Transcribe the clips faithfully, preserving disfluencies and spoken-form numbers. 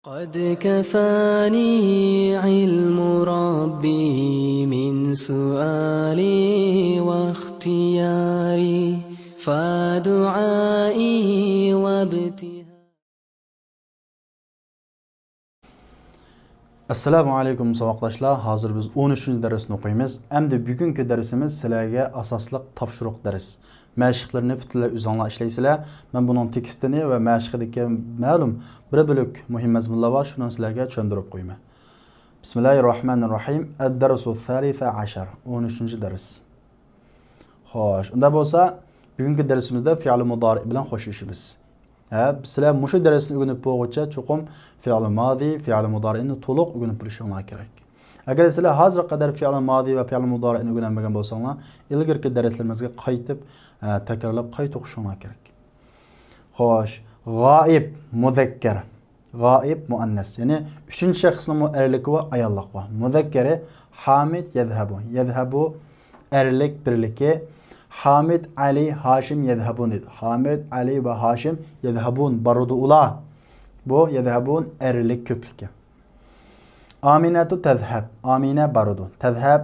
قد كفاني علم ربي من سؤالي واختياري، فدعائي وابتهالي. ئەسسالامۇ ئەلەيكۇم، ساۋاقداشلار. ھازىر بىز ئون ئۈچىنچى دەرسنى ئوقۇيمىز. ئەمدى بۈگۈنكى دەرسىمىز سىلەرگە ئاساسلىق تاپشۇرۇق دەرس. مەشىقلىرىنى پۈتۈنلەي ئۆزۈڭلار ئىشلەيسىلەر. مەن بۇنىڭ تېكىستىنى ۋە مەشىقىدىكى مەلۇم بىر بۆلەك مۇھىم مەزمۇنلار بار، شۇنى سىلەرگە چۈشەندۈرۈپ قويىمەن. بىسمىللاھىررەھمانىررەھىم. ئەددەرسۇ سالىسە ئەشەر، ئون ئۈچىنچى دەرس. خوش، ئۇنداق بولسا، بۈگۈنكى دەرسىمىزدە فېئىل مۇدارىئ بىلەن خوشلىشىمىز. ھە، سىلەر مۇشۇ دەرسنى ئۆگىنىپ بولغۇچە چوقۇم فېئىل مازى، فېئىل مۇدارىئنى تولۇق ئۆگىنىپ بولۇشۇڭلار كېرەك. ئەگەر سىلەر ھازىرغا قەدەر فېئىل مازى ۋە فېئىل مۇدارىئنى ئۆگەنمىگەن بولساڭلار، ئىلگىرىكى دەرسلىرىمىزگە قايتىپ، ئە، تەكرارلاپ قايتا ئوقۇشۇڭلار كېرەك. خوش، غائىب، مۇزەككەر، غائىب، مۇئەننەس. يەنى ئۈچىنچى شەخسنىڭمۇ ئەرلىكى ۋە ئاياللىقى بار. مۇزەككەرى ھامىد يەزھەبۇ. يەزھەبۇ ئەرلىك بىرلىكى. ھامىد، ئەلى، ھاشىم يەزھەبۇن دېدى. ھامىد، ئەلى ۋە ھاشىم يەزھەبۇن، بارىدۇ ئۇلار. بۇ يەزھەبۇن ئەرلىك كۆپلۈكى. ئامىنەتۇ تەزھەب. ئامىنە بارىدۇ. تەزھەب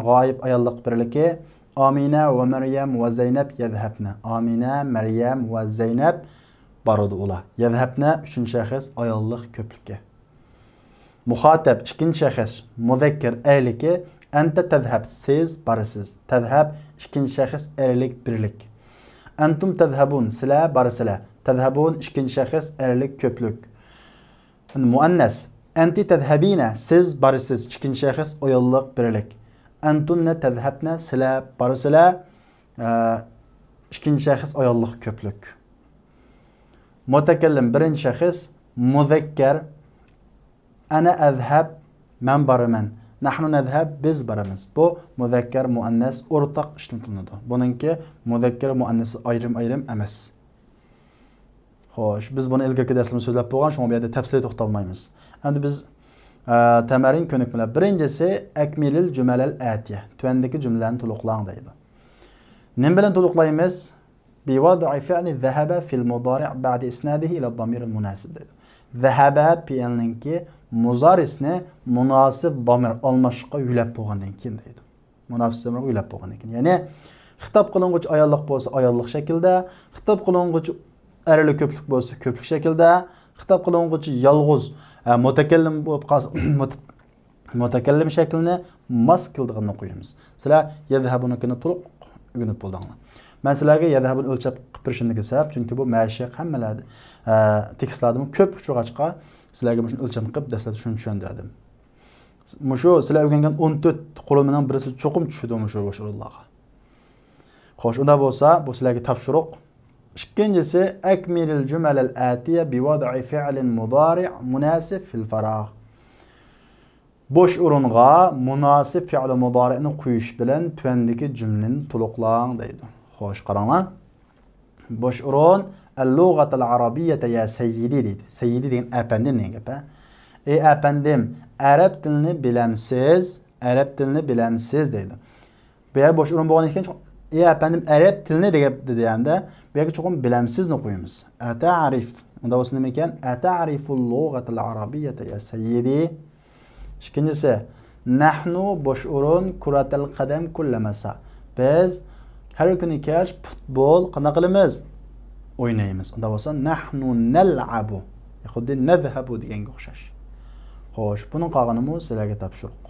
غائىب ئاياللىق بىرلىكى. ئامىنە ۋە مەريەم ۋە زەينەب يەزھەبنە. ئامىنە، مەريەم ۋە زەينەب بارىدۇ ئۇلار. يەزھەبنە ئۈچىنچى شەخس ئاياللىق كۆپلۈكى. مۇخاتەب ئىككىنچى شەخس مۇزەككەر ئەرلىكى. ئەنتە تەزھەب، سىز بارىسىز. تەزھەب ئىككىنچى شەخس ئەرلىك بىرلىك. ئەنتۇم تەزھەبۇن، سىلەر بارىسىلەر. تەزھەبۇن ئىككىنچى شەخس ئەرلىك كۆپلۈك. مۇئەننەس. ئەنتى تەزھەبىنە، سىز بارىسىز، ئىككىنچى شەخس ئاياللىق بىرلىك. ئەنتۇننە تەزھەبنە، سىلەر بارىسىلەر، ئە، ئىككىنچى شەخس ئاياللىق كۆپلۈك. مۇتەكەللىم بىرىنچى شەخس مۇزەككەر. ئەنە ئەزھەب، مەن بارىمەن. نەھنۇ نەزھەب، بىز بارىمىز. بۇ مۇزەككەر، مۇئەننەس ئورتاق ئىشلىتىلىدۇ. بۇنىڭكى مۇزەككەر، مۇئەننەسى ئايرىم-ئايرىم ئەمەس. خوش، بىز بۇنى ئىلگىرىكى دەرسلىرىمىزدە سۆزلەپ بولغان، شۇڭا بۇ يەردە تەپسىلىي توختالمايمىز. ئەمدى بىز، ئە، تەمەرىن كۆنۈكمىلەر. بىرىنچىسى، ئەكمىلىل جۈمەلەل ئەتىيە. تۆۋەندىكى جۈملىلەرنى تولۇقلاڭ دەيدۇ. نېمە بىلەن تولۇقلايمىز؟ بىۋەزئى فېئلى زەھەبە فىل مۇدارىئ بەئدە ئىسنادىھى ئىلە زامىرىل مۇناسىب دەيدۇ. زەھەبە پېئىلنىڭكى مۇزارىسىنى مۇناسىب زامىر ئالماشلىققا يۆلەپ بولغاندىن كېيىن دەيدۇ. مۇناسىب زامىرغا يۆلەپ بولغاندىن كېيىن. يەنى خىتاب قىلىنغۇچى ئاياللىق بولسا ئاياللىق شەكىلدە، خىتاب قىلىنغۇچى ئەرلىك كۆپلۈك بولسا كۆپلۈك شەكىلدە، خىتاب قىلىنغۇچى يالغۇز، ئە، مۇتەكەللىم بولۇپ قالسا، مۇت-، مۇتەكەللىم شەكلىنى ماس كېلىدىغىنىنى قويىمىز. سىلەر يەزھەبۇنىڭكىنى تولۇق ئۆگىنىپ بولدۇڭلار. مەن سىلەرگە يەزھەبۇنى ئۆلچەپ قىلىپ بېرىشىمدىكى سەۋەب، چۈنكى بۇ مەشىق ھەممىلەردە، ئە، تېكىستلاردىمۇ كۆپ ئۇچرىغاچقا، سىلەرگە مۇشۇنى ئۆلچەم قىلىپ دەسلەپتە شۇنى چۈشەندۈردۈم. مۇشۇ سىلەر ئۆگەنگەن ئون تۆت قۇرۇلمىنىڭ بىرسى چوقۇم چۈشىدۇ مۇشۇ، مۇشۇ ئورۇنلارغا. خوش، ئۇنداق بولسا، بۇ سىلەرگە تاپشۇرۇق. ئىككىنچىسى، ئەكمىلىل جۈمەلەل ئەتىيە بىۋەزئى فېئلىن مۇدارىئ مۇناسىب فىل فاراغ. بوش ئورۇنغا مۇناسىپ فېئىل مۇدارىئنى قويۇش بىلەن تۆۋەندىكى جۈملىنى تولۇقلاڭ دەيدۇ. خوش، قاراڭلار. بوش ئورۇن، ئەللۇغەتەل ئەرەبىييەتە يا سەييىدى دەيدۇ. سەييىدى دېگەن ئەپەندىم دېگەن گەپ، ھە. ئەي ئەپەندىم، ئەرەب تىلىنى بىلەمسىز؟ ئەرەب تىلىنى بىلەمسىز دەيدۇ. بۇ يەر بوش ئورۇن بولغاندىن كېيىن، ئەي ئەپەندىم، ئەرەب تىلىنى دېگەن دېگەندە، بۇ يەرگە چوقۇم بىلەمسىزنى قويىمىز. ئەتەرىف. ئۇنداق بولسا نېمە ئىكەن؟ ئەتەرىفۇل لۇغەتەل ئەرەبىييەتە يا سەييىدى. ئىككىنچىسى، نەھنۇ بوش ئورۇن كۇرەتەل قەدەم كۇللە مەسا. بىز ھەر كۈنى كەچ پۇتبول قانداق قىلىمىز؟ ئوينايمىز. ئۇنداق بولسا نەھنۇ نەلئەبۇ. خۇددى نەزھەبۇ دېگەنگە ئوخشاش. خوش، بۇنىڭ قالغىنىمۇ سىلەرگە تاپشۇرۇق.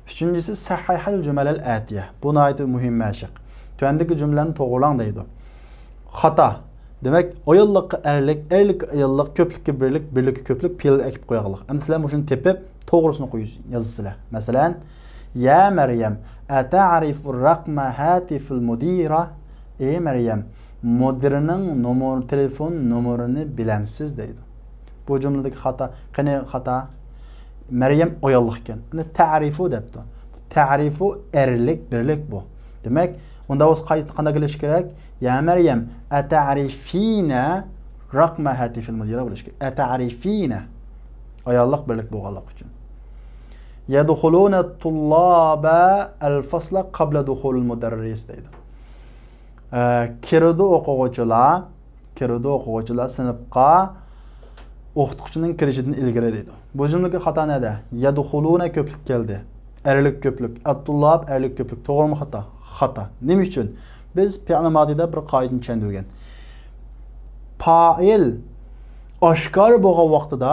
ئۈچىنچىسى، سەھھىھەل جۈمەلەل ئەتىيە. بۇ ناھايىتى مۇھىم مەشىق. تۆۋەندىكى جۈملىلەرنى توغرىلاڭ دەيدۇ. خاتا. دېمەك، ئاياللىققا ئەرلىك، ئەرلىككە ئاياللىق، كۆپلۈككە بىرلىك، بىرلىككە كۆپلۈك پېئىل ئەكىپ قويغانلىق. ئەمدى سىلەر مۇشۇنى تېپىپ، توغرىسىنى قويۇش-، يازىسىلەر. مەسىلەن، يا مەريەم، ئەتەرىفۇ رەقمە ھاتىفىل مۇدىرە؟ ئەي مەريەم، مۇدىرنىڭ نومۇر، تېلېفون نومۇرىنى بىلەمسىز دەيدۇ. بۇ جۈملىدىكى خاتا. قېنى خاتا؟ مەريەم ئاياللىق ئىكەن. ئەمدى تەرىفۇ دەپتۇ. تەرىفۇ ئەرلىك بىرلىك بۇ. دېمەك، ئۇنداق بولسا قايتا قانداق كېلىشى كېرەك؟ يا مەريەم، ئەتەرىفىنە رەقمە ھاتىفىل مۇدىرە بولۇشى كېرەك. ئەتەرىفىنە. ئاياللىق بىرلىك بولغانلىقى ئۈچۈن. يەدخۇلۇنە تۇللابە ئەل فاسلە قابلە دۇخۇلىل مۇدەررىس دەيدۇ. ئە، كىرىدۇ ئوقۇغۇچىلار كىرىدۇ ئوقۇغۇچىلار سىنىپقا ئوقۇتقۇچىنىڭ كىرىشىدىن ئىلگىرى دەيدۇ. بۇ جۈملىدىكى خاتا نەدە؟ يەدخۇلۇنە كۆپلۈك كەلدى. ئەرلىك كۆپلۈك. ئەتتۇللاب ئەرلىك كۆپلۈك. توغرىمۇ خاتا؟ خاتا. نېمە ئۈچۈن؟ بىز پېئىل مادىدا بىر قائىدىنى چۈشەندۈرگەن. پائىل ئاشكارا بولغان ۋاقتىدا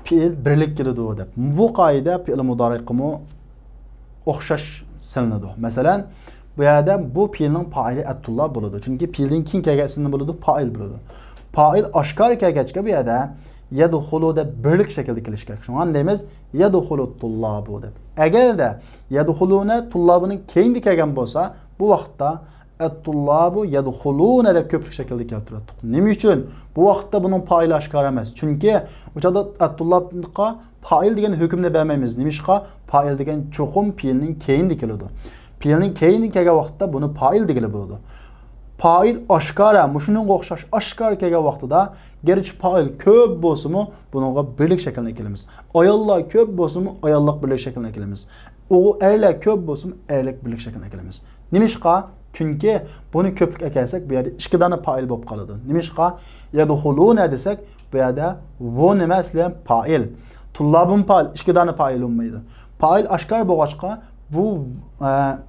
پېئىل بىرلىك كېلىدۇ دەپ. بۇ قائىدە پېئىل مۇدارىققىمۇ ئوخشاش سېلىنىدۇ. مەسىلەن، بۇ يەردە بۇ پېئىلنىڭ پائىلى ئەتتۇللاب بولىدۇ. چۈنكى پېئىلدىن كېيىن كەلگەن ئىسىم بولىدۇ، پائىل بولىدۇ. پائىل ئاشكارا كەلگەچكە بۇ يەردە يەدخۇلۇ دەپ بىرلىك شەكىلدە كېلىشى كېرەك. شۇڭا دەيمىز يەدخۇلۇ تۇللابۇ دەپ. ئەگەردە يەدخۇلۇنە تۇللابۇنىڭ كەينىدە كەلگەن بولسا، بۇ ۋاقىتتا ئەتتۇللابۇ يەدخۇلۇنە دەپ كۆپلۈك شەكلىدە كەلتۈرەتتۇق. نېمە ئۈچۈن؟ بۇ ۋاقىتتا بۇنىڭ پائىلى ئاشكارا ئەمەس. چۈنكى ئۇ چاغدا ئەتتۇللابقا پائىل دېگەن ھۆكۈمنى بەرمەيمىز. نېمىشقا؟ پائىل دېگەن چوقۇم پېئىلنىڭ كەينىدە كېلىدۇ. پېئىلنىڭ كەينىدە كەلگەن ۋاقىتتا بۇنى پائىل دېگىلى بولىدۇ. پائىل ئاشكارا، مۇشۇنىڭغا ئوخشاش ئاشكارا كەلگەن ۋاقتىدا، گەرچە پائىل كۆپ بولسىمۇ، بۇنىڭغا بىرلىك شەكلىنى ئەكېلىمىز. ئاياللار كۆپ بولسىمۇ، ئاياللىق بىرلىك شەكلىنى ئەكېلىمىز. ئوغۇل، ئەرلەر كۆپ بولسىمۇ، ئەرلىك بىرلىك شەكلىنى ئەكېلىمىز. نېمىشقا؟ چۈنكى بۇنى كۆپلۈك ئەكەلسەك، بۇ يەردە ئىككى دانە پائىل بولۇپ قالىدۇ. نېمىشقا؟ يەدخۇلۇنە دېسەك، بۇ يەردە ۋۇ نېمە ئەسلى؟ پائىل. تۇللابۇم پائىل، ئىككى دانە پائىل بولمايدۇ. پائىل ئاشكارا بولغاچقا، بۇ، ئە،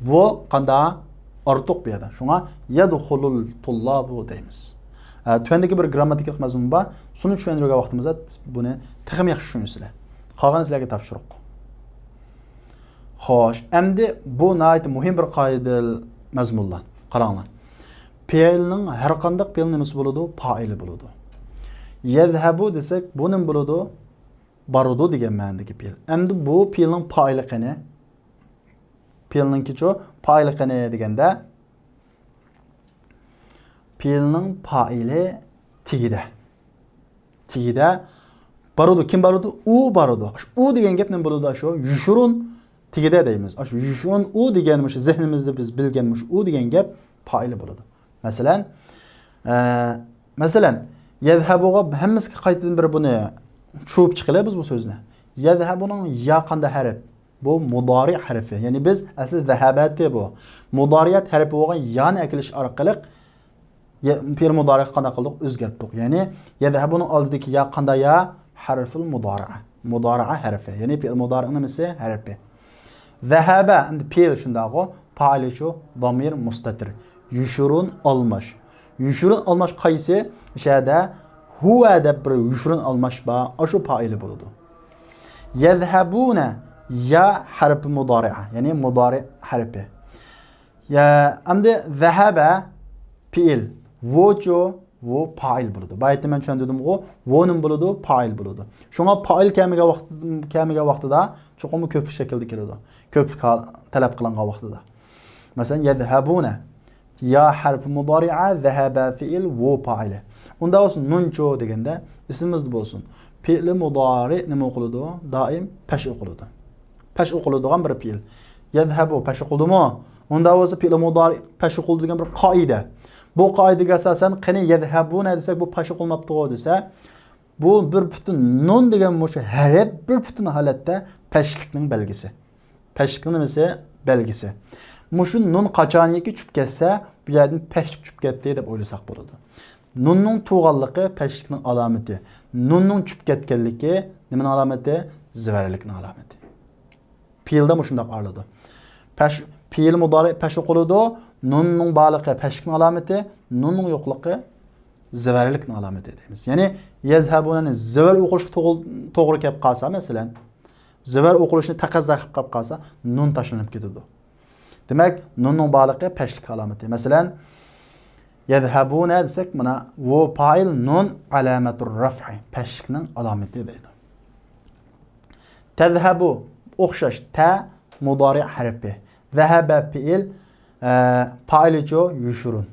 ۋۇ قاندا؟ ئارتۇق بۇ يەردە. شۇڭا يەدخۇلۇل تۇللابۇ دەيمىز. ئە، تۆۋەندىكى بىر گرامماتىكىلىق مەزمۇن بار. شۇنى چۈشەندۈرگەن ۋاقتىمىزدا بۇنى تېخىمۇ ياخشى چۈشىنىسىلەر. قالغىنى سىلەرگە تاپشۇرۇق. خوش، ئەمدى بۇ ناھايىتى مۇھىم بىر قائىدە مەزمۇنلار. قاراڭلار. پېئىلنىڭ، ھەر قانداق پېئىل نېمىسى بولىدۇ؟ پائىلى بولىدۇ. يەزھەبۇ دېسەك، بۇ نېمە بولىدۇ؟ بارىدۇ دېگەن مەنىدىكى پېئىل. ئەمدى بۇ پېئىلنىڭ پائىلى قېنى؟ پېئىلنىڭكىچۇ؟ پائىلى قېنى دېگەندە، پېئىلنىڭ پائىلى تېگىدە. تېگىدە بارىدۇ. كىم بارىدۇ؟ ئۇ بارىدۇ. ئۇ دېگەن گەپ نېمە بولىدۇ؟ ئاشۇ يوشۇرۇن تېگىدە دەيمىز. ئاشۇ يوشۇرۇن ئۇ دېگەن مۇشۇ زېھنىمىزدە بىز بىلگەن مۇشۇ ئۇ دېگەن گەپ پائىلى بولىدۇ. مەسىلەن، ئە، مەسىلەن، يەزھەبۇغا ھەممىسىگە قايتىدىن بىر بۇنى چۇۋۇپ چىقىلى بىز بۇ سۆزنى. يەزھەبۇنىڭ يا قانداق ھەرپ؟ بۇ مۇدارىئ ھەرپى. يەنى بىز ئەسلى زەھەبەتى بۇ. مۇدارىئەت ھەرپى بولغان يانى ئەكېلىش ئارقىلىق يە-، پېئىل مۇدارىئغا قانداق قىلدۇق؟ ئۆزگەرتتۇق. يەنى يەزھەبۇنىڭ ئالدىدىكى يا قانداق يا؟ ھەرفۇل مۇدارىئە. مۇدارىئە ھەرپى. يەنى پېئىل مۇدارىئنىڭ نېمىسى؟ ھەرپى. زەھەبە، ئەمدى پېئىل شۇنداقغۇ، پائىلىچۇ، زامىر مۇستەتىر. يوشۇرۇن ئالماش. يوشۇرۇن ئالماش قايسى؟ مۇشۇ يەردە ھۇۋە دەپ بىر يوشۇرۇن ئالماش بار، ئاشۇ پائىلى بولىدۇ. يەزھەبۇنە، يا ھەرپى مۇدارىئە، يەنى مۇدارىئ ھەرپى. يا، ئەمدى زەھەبە پېئىل، ۋۇچۇ، ۋۇ پائىل بولىدۇ. بايىتى مەن چۈشەندۈردۈمغۇ، ۋۇ نېمە بولىدۇ؟ پائىل بولىدۇ. شۇڭا پائىل كەلمىگەن ۋاقىت، كەلمىگەن ۋاقتىدا چوقۇم كۆپلۈك شەكىلدە كېلىدۇ. كۆپلۈك ھال-، تەلەپ قىلىنغان ۋاقتىدا. مەسىلەن، يەزھەبۇنە. يا ھەرپى مۇدارىئە، زەھەبە پېئىل، ۋۇ پائىلى. ئۇنداق بولسۇن، نۇنچۇ دېگەندە ئېسىمىزدە بولسۇن. پېئىلى مۇدارىئ نېمە ئوقۇلىدۇ؟ دائىم پەش ئوقۇلىدۇ. پەش ئوقۇلىدىغان بىر پېئىل. يەزھەبۇ پەش ئوقۇلدىمۇ؟ ئۇنداق بولسا پېئىلى مۇدارىئ پەش ئوقۇلىدۇ دېگەن بىر قائىدە. بۇ قائىدىگە ئاساسەن قېنى يەزھەبۇنە دېسەك، بۇ پەش ئوقۇلماپتىغۇ دېسە، بۇ بىر پۈتۈن نۇن دېگەن مۇشۇ ھەرپ بىر پۈتۈن ھالەتتە پەشلىكنىڭ بەلگىسى. پەشلىكنىڭ نېمىسى؟ بەلگىسى. مۇشۇ نۇن قاچانكى چۈشۈپ كەتسە، بۇ يەردىن پەشلىك چۈشۈپ كەتتى دەپ ئويلىساق بولىدۇ. نۇننىڭ تۇغانلىقى پەشلىكنىڭ ئالامىتى. نۇننىڭ چۈشۈپ كەتكەنلىكى نېمىنىڭ ئالامىتى؟ زىۋەرلىكنىڭ ئالامىتى. پېئىلدا مۇشۇنداق ئايرىلىدۇ. پەش، پېئىل مۇدارىئ پەش ئوقۇلىدۇ. نۇننىڭ بارلىقى پەشلىكنىڭ ئالامىتى، نۇننىڭ يوقلۇقى زىۋەرلىكنىڭ ئالامىتى دەيمىز. يەنى يەزھەبۇنەنى زىۋەر ئوقۇلۇشقا توغرا، توغرا كەپ قالسا، مەسىلەن، زىۋەر ئوقۇلۇشنى تەقەززا قىلىپ قاپ قالسا، نۇن تاشلىنىپ كېتىدۇ. دېمەك، نۇننىڭ بارلىقى پەشلىك ئالامىتى. مەسىلەن، يەزھەبۇنە دېسەك، مانا، ۋۇ پائىل، نۇن ئالامەتۇر رەفئى، پەشلىكنىڭ ئالامىتى دەيدۇ. تەزھەبۇ، ئوخشاش، تە مۇدارىئ ھەرپى. زەھەبە پېئىل، ئە، پائىلىچۇ يوشۇرۇن.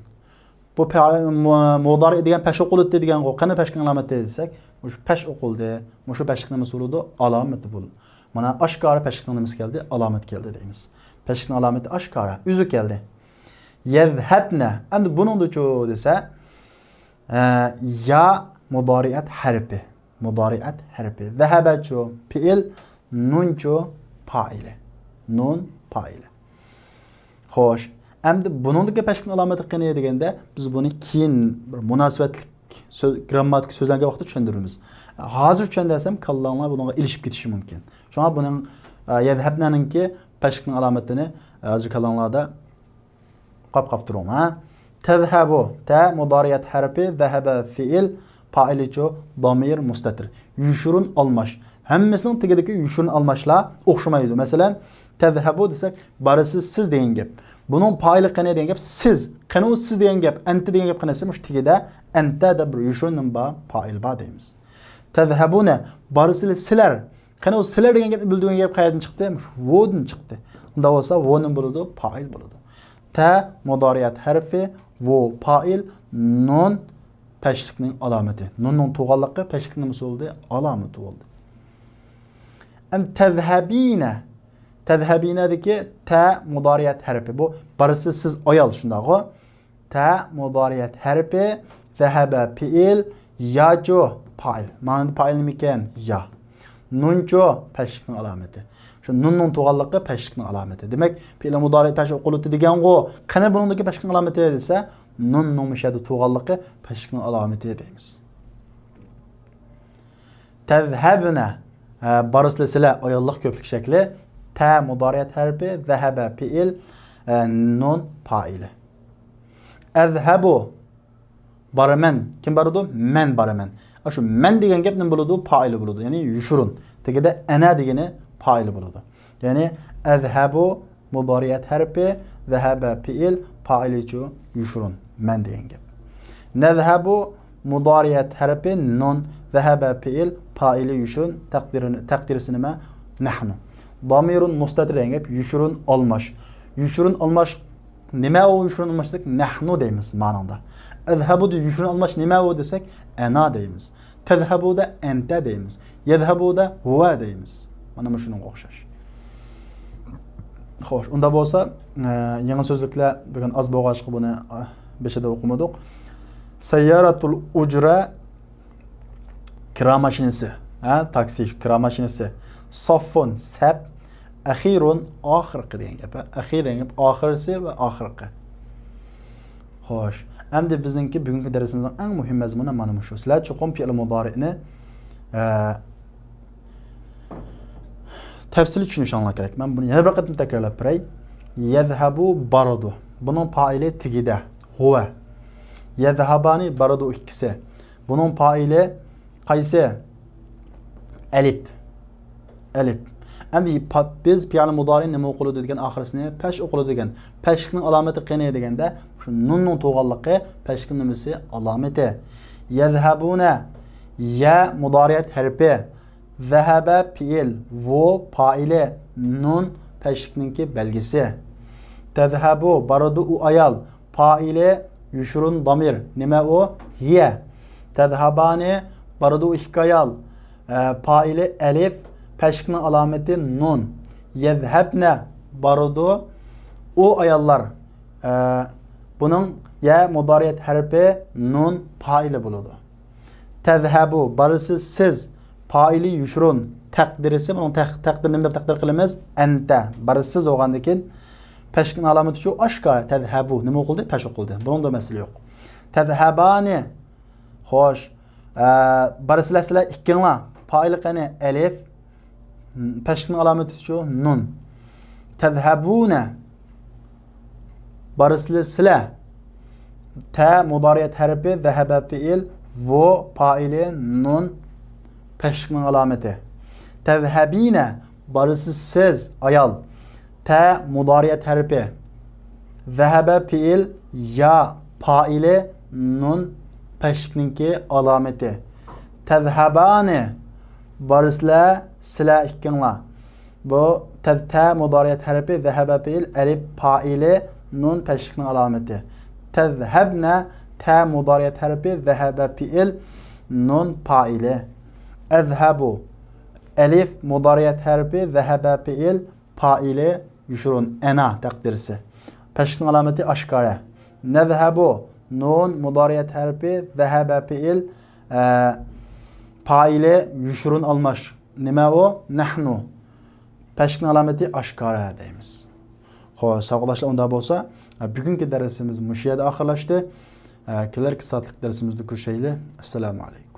بۇ پا-، مۇ-، مۇدارىئ دېگەن پەش ئوقۇلۇپتۇ دېگەنغۇ، قېنى پەشلىكنىڭ ئالامىتى دېسەك، مۇشۇ پەش ئوقۇلدى، مۇشۇ پەشلىكنىڭ نېمىسى بولىدۇ؟ ئالامىتى بولىدۇ. مانا ئاشكارا پەشلىكنىڭ نېمىسى كەلدى؟ ئالامىتى كەلدى دەيمىز. پەشلىكنىڭ ئالامىتى ئاشكارا، ئۆزى كەلدى. يەزھەبنە، ئەمدى بۇنىڭدىچۇ دېسە، ئە، يا مۇدارىئەت ھەرپى. مۇدارىئەت ھەرپى. زەھەبەچۇ پېئىل، نۇنچۇ پائىلى. نۇن پائىلى. خوش. ئەمدى بۇنىڭدىكى پەشكىنىڭ ئالامىتى قېنى دېگەندە، بىز بۇنى كېيىن بىر مۇناسىۋەتلىك سۆز، گىرامماتىكا سۆزلەنگەن ۋاقىتتا چۈشەندۈرىمىز. ھازىر چۈشەندۈرسەم، كاللاڭلار بۇنىڭغا ئېلىشىپ كېتىشى مۇمكىن. شۇڭا بۇنىڭ، ئە، يەذھەبنەنىڭكى پەشكىنىڭ ئالامىتىنى، ئە، ھازىر كاللاڭلاردا قاپ قاپ تۇرۇڭ، ھە. تەذھەبۇ، تە مۇدارىئەت ھەرپى، ذەھەبە پېئىل، پائىلىچۇ، دامىر مۇستەتىر. يوشۇرۇن ئالماش. ھەممىسىنىڭ تېگىدىكى يوشۇرۇن ئالماشلار ئوخشىمايدۇ. مەسىلەن، تەذھەبۇ دېسەك، بارىسىز سىز دېگەن گەپ. بۇنىڭ پائىلى قېنى دېگەن گەپ سىز. قېنى ئۇ سىز دېگەن گەپ، ئەنتە دېگەن گەپ قېنى دېسە، مۇشۇ تېگىدە ئەنتە دەپ بىر يوشۇرۇن نېمە بار؟ پائىل بار دەيمىز. تەذھەبۇنە، بارىسىلەر سىلەر. قېنى ئۇ سىلەر دېگەن گەپنى بىلدۈرگەن گەپ قەيەردىن چىقتى؟ مۇشۇ ۋودىن چىقتى. ئۇنداق بولسا ۋو نېمە بولىدۇ؟ پائىل بولىدۇ. تە مۇدارىئەت ھەرپى، ۋو پائىل، نۇن پەشلىكنىڭ ئالامىتى. نۇننىڭ تۇغانلىقى پەشلىكنىڭ نېمىسى بولدى؟ ئالامىتى بولدى. ئەمدى تەذھەبىنە. تەذھەبىنەدىكى تە مۇدارىئەت ھەرپى. بۇ بارىسى سىز ئايال، شۇنداقغۇ؟ تە مۇدارىئەت ھەرپى، زەھەبە پېئىل، ياچۇ پائىل. مانا پائىل نېمىكەن؟ يا. نۇنچۇ پەشلىكنىڭ ئالامىتى. شۇ نۇننىڭ تۇغانلىقى پەشلىكنىڭ ئالامىتى. دېمەك، پېئىل مۇدارىئ پەش ئوقۇلۇپتۇ دېگەنغۇ. قېنى بۇنىڭدىكى پەشلىكنىڭ ئالامىتى دېسە، نۇننىڭ مۇشۇ يەردە تۇغانلىقى پەشلىكنىڭ ئالامىتى دەيمىز. تەزھەبنە، ھە، بارىسىلەر سىلەر، ئاياللىق كۆپلۈك شەكلى. تە مۇدارىئەت ھەرپى، زەھەبە پېئىل، ھە، نۇن پائىلى. ئەزھەبۇ، بارىمەن. كىم بارىدۇ؟ مەن بارىمەن. ئاشۇ مەن دېگەن گەپ نېمە بولىدۇ؟ پائىلى بولىدۇ. يەنى يوشۇرۇن. تېگىدە ئەنە دېگىنى پائىلى بولىدۇ. يەنى ئەزھەبۇ مۇدارىئەت ھەرپى، زەھەبە پېئىل، پائىلىچۇ يوشۇرۇن، مەن دېگەن گەپ. نەزھەبۇ مۇدارىئەت ھەرپى، نۇن، زەھەبە پېئىل، پائىلى يوشۇرۇن، تەقدىرىنى، تەقدىرسى نېمە؟ نەھنۇ. دامىرۇن مۇستەتىر دېگەن گەپ، يوشۇرۇن ئالماش. يوشۇرۇن ئالماش نېمە ئۇ يوشۇرۇن ئالماش دېسەك، نەھنۇ دەيمىز مانىڭدا. ئەزھەبۇدا يوشۇرۇن ئالماش نېمە ئۇ دېسەك، ئەنا دەيمىز. تەزھەبۇدا ئەنتە دەيمىز. يەزھەبۇدا ھۇۋە دەيمىز. مانا مۇشۇنىڭغا ئوخشاش. خوش، ئۇنداق بولسا، ئە، يېڭى سۆزلۈكلەر بۈگۈن ئاز بولغاچقا بۇنى، ئە، بېشىدا ئوقۇمىدۇق. سەييارەتۇل ئۇجرە، كىرا ماشىنىسى، ھە، تاكسى، كىرا ماشىنىسى. ساففۇن، سەپ. ئەخىرۇن، ئاخىرقى دېگەن گەپ، ھە. ئەخىر دېگەن گەپ ئاخىرسى ۋە ئاخىرقى. خوش. ئەمدى بىزنىڭكى بۈگۈنكى دەرسىمىزنىڭ ئەڭ مۇھىم مەزمۇنى مانا مۇشۇ. سىلەر چوقۇم پېئىل مۇدارىئنى، ئە، تەپسىلىي چۈشىنىشىڭلار كېرەك. مەن بۇنى يەنە بىر قېتىم تەكرارلاپ بېرەي. يەزھەبۇ بارىدۇ. بۇنىڭ پائىلى تېگىدە. ھۇۋە. يەزھەبانى بارىدۇ ئىككىسى. بۇنىڭ پائىلى قايسى؟ ئەلىپ. ئەلىپ. ئەمدى پا-، بىز پېئىل مۇدارىئ نېمە ئوقۇلىدۇ دېگەن ئاخىرسىنى پەش ئوقۇلىدۇ دېگەن. پەشلىكنىڭ ئالامىتى قېنى دېگەندە، شۇ نۇننىڭ تۇغانلىقى پەشلىكنىڭ نېمىسى؟ ئالامىتى. يەزھەبۇنە، يە مۇدارىئەت ھەرپى. زەھەبە پېئىل، ۋۇ پائىلى، نۇن پەشلىكنىڭكى بەلگىسى. تەزھەبۇ، بارىدۇ ئۇ ئايال. پائىلى يوشۇرۇن دامىر. نېمە ئۇ؟ ھىيە. تەزھەبانى، بارىدۇ ئىككى ئايال. ئە، پائىلى ئەلىف، پەشلىكنىڭ ئالامىتى نۇن. يەزھەبنە، بارىدۇ ئۇ ئاياللار. ئە، بۇنىڭ يە مۇدارىئەت ھەرپى، نۇن پائىلى بولىدۇ. تەزھەبۇ، بارىسىز سىز. پائىلى يوشۇرۇن، تەقدىرسى، بۇنىڭ تەق-، تەقدىرىنى نېمە دەپ تەقدىر قىلىمىز؟ ئەنتە. بارىسىز بولغاندىن كېيىن پەشلىكنىڭ ئالامىتى شۇ ئاشكارا، تەزھەبۇ. نېمە ئوقۇلدى؟ پەش ئوقۇلدى. بۇنىڭدا مەسىلە يوق. تەزھەبانى. خوش. ئە، بارىسىلەر سىلەر ئىككىڭلار. پائىلى قېنى؟ ئەلىف. پەشلىكنىڭ ئالامىتى شۇ نۇن. تەزھەبۇنە. بارىسىلەر سىلەر. تە مۇدارىئەت ھەرپى، زەھەبە پېئىل، ۋۇ پائىلى، نۇن پەشلىكنىڭ ئالامىتى. تەزھەبىنە، بارىسىز سىز، ئايال. تە مۇدارىئەت ھەرپى. زەھەبە پېئىل، يا پائىلى، نۇن پەشلىكنىڭكى ئالامىتى. تەزھەبانى، بارىسىلەر سىلەر ئىككىڭلار. بۇ تەز-، تە مۇدارىئەت ھەرپى، زەھەبە پېئىل، ئەلىپ پائىلى، نۇن پەشلىكنىڭ ئالامىتى. تەزھەبنە، تە مۇدارىئەت ھەرپى، زەھەبە پېئىل، نۇن پائىلى. ئەزھەبۇ، ئەلىف مۇدارىئەت ھەرپى، زەھەبە پېئىل، پائىلى يوشۇرۇن، ئەنا تەقدىرسى. پەشلىكنىڭ ئالامىتى ئاشكارا. نەزھەبۇ، نۇن مۇدارىئەت ھەرپى، زەھەبە پېئىل، ئە، پائىلى يوشۇرۇن ئالماش. نېمە ئۇ؟ نەھنۇ. پەشلىكنىڭ ئالامىتى ئاشكارا دەيمىز. خوش، ساۋاقداشلار، ئۇنداق بولسا، ھە، بۈگۈنكى دەرسىمىز مۇشۇ يەردە ئاخىرلاشتى. ھە، كېلەركى سائەتلىك دەرسىمىزدە كۆرۈشەيلى. ئەسسالامۇ ئەلەيكۇم.